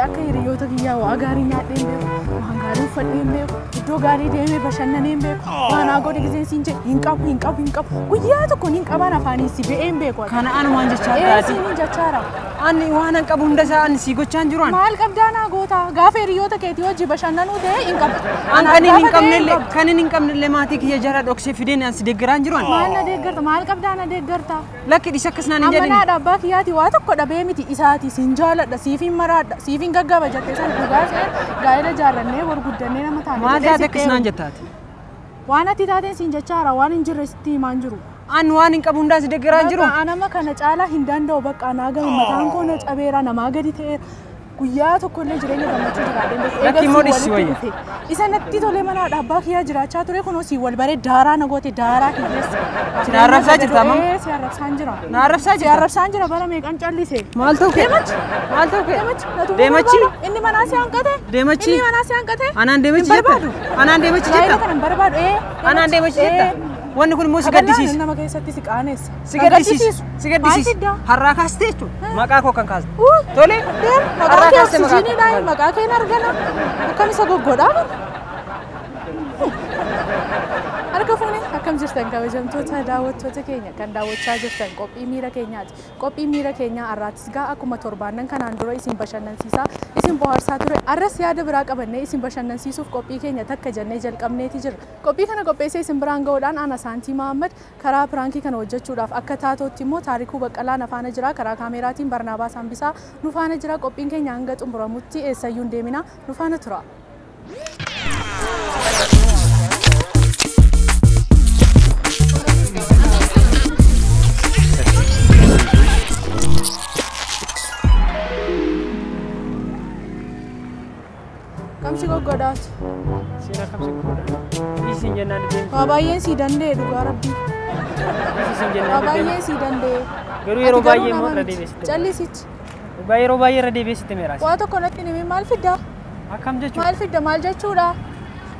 Akka hiriyoota kiyyaa waa gaarii nyaadhee hin beeku, waan gaarii uffadhee hin beeku, iddoo gaarii deemee bashannanee hin beeku. Waan haa godhe giseen siin jedhe hin qabu, hin qabu, hin qabu. Guyyaa tokko hin qaban afaanii si ba'ee hin beeku. Kana anumaan jechaa Ee jiraati. siin jechaara. Ani waan an qabu hunda isaa ani sii gochaa hin jiru ani. Maal qabdaa naa goota? Gaafa hiriyoota keetii hojii bashannanuu ta'e hin qabdu. An kan hin Gaafa ta'e qabnellee qabdu. kan hin qabnellee maatii kiyya jara dhoksee fideen an si deeggaraa hin jiru ani. Maal na deeggarta? Maal qabdaa na deeggarta? Lakki dhisa akkas naan hin Amma jedhini. naa abbaa kiyyaati waa tokko dhabee miti isaati siin jaaladha, siif hin maraadha, siif hin gaggaba jettee san dhugaa seen gaa'ela jaarrannee wal guddannee nama taane. Maal jedhee taate sitti akkas naan heerume. jettaati? Waan ati taateen siin jechaara waan hin jirre sitti himaan jiru. An waan hin qabu hundaa si deeggaraa hin jiru. Bakka anama kana caalaa hin danda'u bakka anaa gahu mataan koo na cabeera namaa gadi ta'eera. Guyyaa tokko illee jireenya gammachuu jiraadheen beeku. Lakki immoo Eega dhisi sii wayya. walitti dhufe. Isa natti tolee mana abbaa kiyyaa jiraachaa ture kunoo sii wal baree daaraa na goote daaraa kiyyeessa. Na arrabsaa jirta amma? Ee si arrabsaan jira. Na arrabsaa Si jirta? arrabsaan jira bara meeqan callise. Maal ta'u kee? Deemachi. Maal ta'u kee? Deemachi. Na tumuu Deemachi? barbaada. Inni manaa si hanqate. Deemachi? Inni manaa si hanqate. Anaan deemachi Hin jetta? barbaadu. Anaan deemachi Gaa'ela jetta? kana hin barbaadu. Ee. Anaan deemachi jetta? Wanni kun immoo si gaddisiisa. Nama keessatti si qaaneessa. Si gaddisiisa. Si Maal gaddisiisa. fiddaa? Har'aa kaastee jechuudha. Maqaa koo kan kaaste. Uu. Tole. Deem, maqaa Har'aa kee kaastee maqaa koo. oksijiiniidhaan maqaa kee hin argana. Akkam isa goggodhaa bara. Harka fuuni akkam jirtan kabajamtoota daawwattoota keenya kan daawwachaa jirtan qophii miira keenyaati. Qophii miira keenyaa har'aatis gaa akkuma torbaanan kanaan dura isin bashannansiisaa isin bohaarsaa ture. Arras yaada biraa qabannee isin bashannansiisuuf qophii keenya takka jennee jalqabneeti jirra. Qophii kana qopheessee isin biraan ga'uudhaan ana Saantii Mahammad karaa piraankii kana hojjechuudhaaf akka taatootti immoo Taarikuu Baqqalaa na faana jira. Karaa kaameraatiin Barnaabaas Hambisaa nu faana jira. Qophiin keenya hanga xumuramutti eessayyuu hin deemina nu faana tura. Kamsi goggodaatu. Siin akkam si goggoda? Dhiisiin jennaan deemti. Waa baay'een sii danda'e dhugaa rabbii. Dhiisiin Waa jennaan baay'ee deemti. sii danda'e. Garuu yeroo Ati garuu baay'ee immoo nama irra miti. deebi'ee sitti hima. Callisichi. Dhugaa yeroo baay'ee irra deebi'ee sitti himeera. Waa tokko natti hin himin maal fiddaa? Akkam jechuudha? Maal fidda maal jechuudha?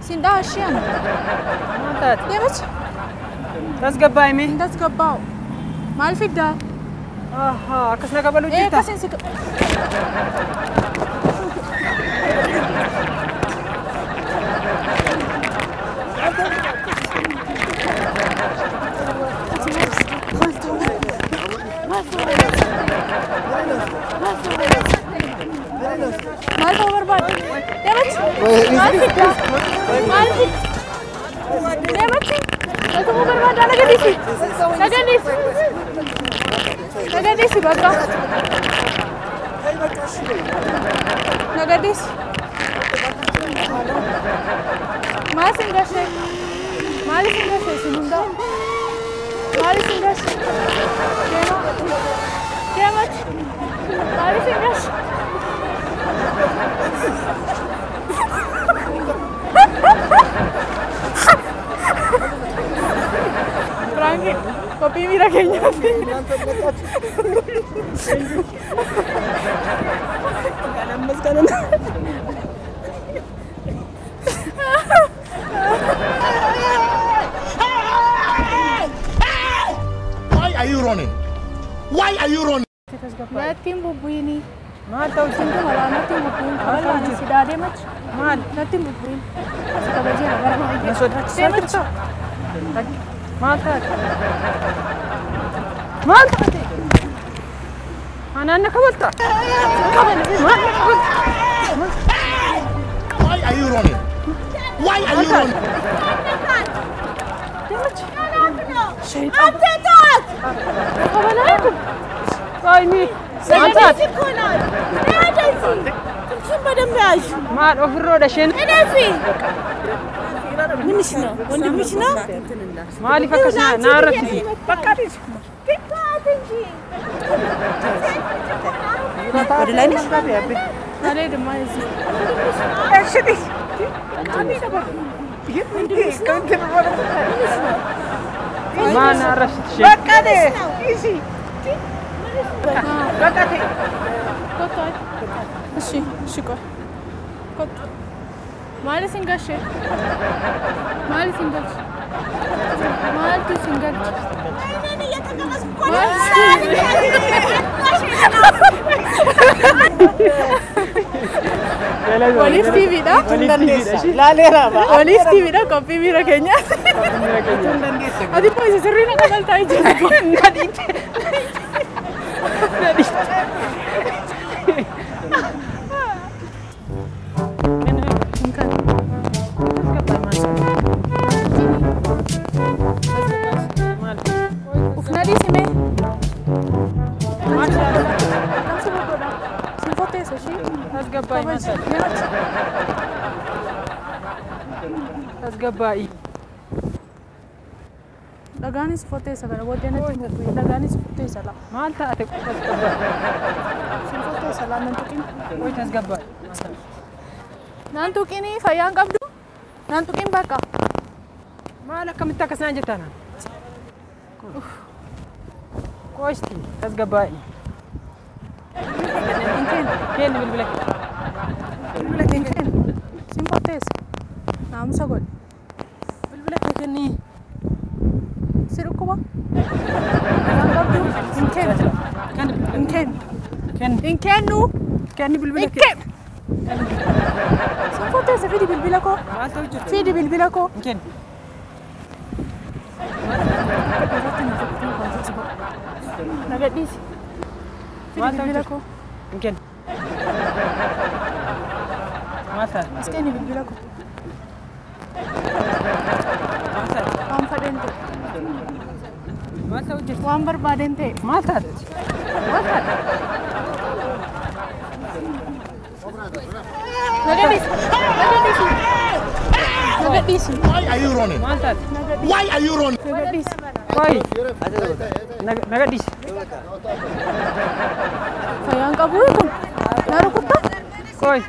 Siin dhaha ishee ani. Maal taate? Deemachi. Tasgabbaa'e mee? Hin tasgabbaa'u. Maal fiddaa? Ahaa akkas na kabaluu Ee jirta? akkasin si Maal ta'uu barbaadde? Deemachi. Maal fiddaa? Maal fidda? Deemachi. Maal ta'uu barbaadda? Na gadhiisi. Na gadhiisi. Na gadhiisi bakka. Na gadhiisi. Maal sin gashee? Maal isin gashee isin hundaa? Maal isin gashee? Deemaa. Deemachi. Maal isin gashee? Piraanki qophii miira keenyaati. Why are you running? Why are you running? Natti hin bubbu'ini. Maal ta'u Isin tumalaa natti hin bubbu'in. Kaballaan si daa deemachi. Maal? Natti hin bubbu'in. Si kabajeera bara baay'ee. Na sodaachisaa jirta? Maal taate? Maal taate? Anaan na kabalta? Maal na kabalta? Why are you running? Why are you running? Deemachi. Shayxaan. Kabalaa kun. Qaayimii. Maal taate? Maal ofirroodha isheen? ምንሽ ነው? ወንድምሽ ነው? Maaliif akkas na arrabsiti? ወደ ላይ ነሽ? Alee እዚህ Maal na arrabsiti isheen? Kottu እሺ እሺ ቆይ kottu. Maal isin gashee? Maal isin galche? Maaltu isin galche? Maal Waliif TV dha. Laaleera. Waliif TV dha qophii miira keenyaati. Ati immoo isa sirrii na kabaltaa jirtu. Na dhiite. Na dhiite. Uf na dhiisi mee. Akkam si godha? Siin fotteessa ishii. Tasgabbaa'ii maal? Tasgabbaa'ii. Dhagaanis fotteessa kana booddee natti hin dhagaanis fotteessa laa. Maal taate? Siin fotteessa laa nan tuqin. Qoy tasgabbaa'ii. Nan tuqinii fayyaan qabdu? Nan tuqin bakka. Maal akkamitti akkas naan jettaa naan? Qoysti tasgabbaa'ii. Hin kennu. Kenni bilbila kee. Bilbila kee Hin kennu. Siin fotteessa. Naamusa godhi. Bilbila kee kenni. Si dhukkuba? Fayyaan qabdu? Hin kennu. Kenni bilbila. Hin kennu. Kenni. Hin kennu. Kenni bilbila Hin kee. kennu. Siin fotteessa fidi bilbila koo. Maal ta'u jirtu? Fidi bilbila koo. Hin kennu. Na gadhiisi. Fidi Maal ta'u bilbila jirtu? koo. Hin kennu. Maal taate? As kenni bilbila koo. Maal taate? Waan fadheen ta'e. Maal ta'u jirtu? Waan barbaadeen ta'e. Maal taate? Maal taate? Na gadhiisi. Na gadhiisi. Na gadhiisi. Why are you running? Maal taate? Why are you running? Na gadhiisi. Qoy. Na gadhiisi. Fayyaan qabu kun. Na rukuttaa? Qoy.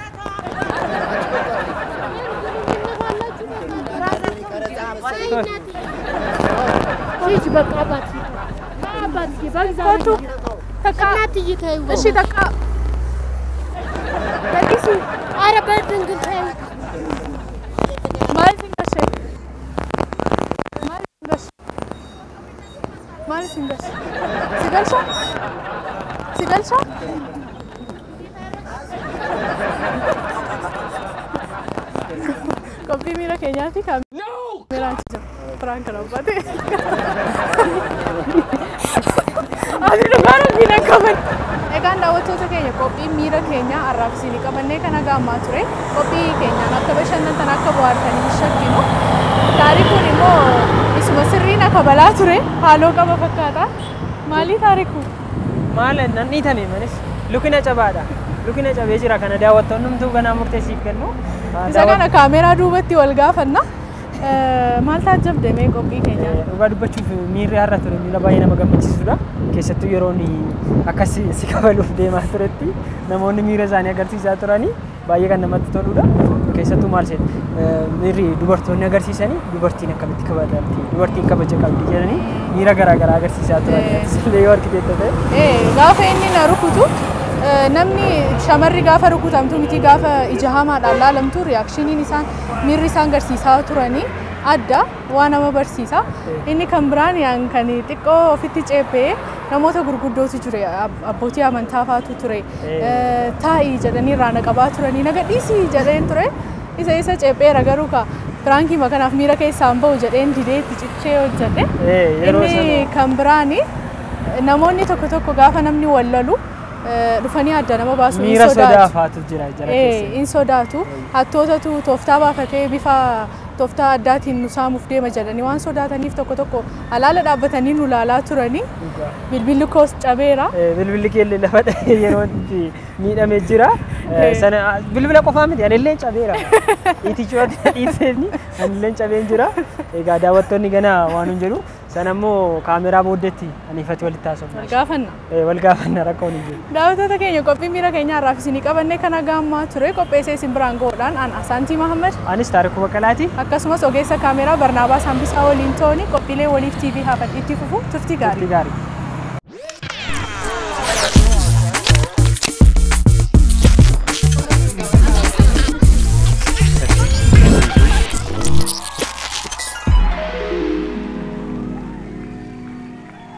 ሂጅ በቃ አባትዬ አባትዬ በእግዚአብሔር Kootu. Takka. እናትዬ ተይው። Ishii takka. Gadhiisi. ኧረ በድንግል ተይው። Maal isin gashe? Maal isin gashe? Maal isin gashe? Si galcha? Si galcha? Qophii miira keenyaati kaameraan jira. Prank raawwate. Ati dhugaa rabbiin akka qaban. Egaan daawwattoota keenya qophii miira keenyaa har'aaf isinii qabannee kana gaammaa ture. Qophii keenyaan akka bashannantan akka bohaartanii hin shakkinu. Taarikuun immoo isuma sirriin akka balaa ture haaloo qaba fakkaata. Maalii taariku? Maal nan dhiitame manis lukina cabaadha. Lukina cabee jira kana daawwattoonni hundumtuu ganaa murteessiif kennu. Isa kana kaameraa duubatti wal gaafanna. Maal taajjabde mee qophii keenyaa? Dhugaa dubbachuuf miirri har'a ture miira baay'ee nama gammachiisudha. Keessattuu yeroon akkas si kabaluuf deemaa turetti namoonni miira isaanii agarsiisaa turanii baay'ee kan namatti toludha. Keessattuu maal seet miirri dubartoonni agarsiisanii dubartiin akkamitti kabajamti dubartiin kabaja qabdi jedhanii miira garaagaraa agarsiisaa turan. Illee yoo argiteetta ta'e. Gaafa inni na rukutu namni shamarri gaafa rukutamtu miti gaafa ija hamaadhaan laalamtu reaakshiniin isaan miirri isaan agarsiisaa turanii adda waa nama barsiisa. Inni kan biraan yaan kan xiqqoo ofitti ceephee namoota gurguddootu ture abbootii amantaa faatu ture taa'ii jedhanii irraa na qabaa turanii na gadhiisii jedheen ture isa ceepheera garuu ka piraankii kanaaf miira keessaan ba'u jedheen didee itti cichee hojjedhe. Yeroo Inni kan biraani namoonni tokko tokko gaafa namni wal lolu dhufanii adda nama baasuu hin miira sodaatu. sodaa faatu jira jara keessa. Hin sodaatu. Hattootatu tooftaa baafatee bifa tooftaa addaatiin nu saamuuf deema jedhanii waan sodaataniif tokko tokko alaala dhaabbatanii nu laalaa turanii bilbilli koos cabeera. Bilbilli kee illee lafa dhahee yeroo itti miidhamee jira. Sana bilbila qofaa miti anillee cabeera. Itichooti dhiiseeni anillee cabeen jira. Egaa daawwattoonni ganaa waan hin jedhu. Sana immoo kaameraa booddeetti aniifatti walitti haasofna. Gaafanna. Wal gaafanna rakkoon hin jiru. Daawwattoota keenya qophii miira keenyaa irraa isinii qabannee kana gaammaa ture qopheessee isin biraan ga'uudhaan an Asaantii Mahammad Anis Taarikuu Baqqalaati. akkasumas ogeessa kaameraa Barnaabaas Hambisaa waliin ta'uun qophiilee waliif TV hafan itti fufu turtii gaarii. Turtii gaarii.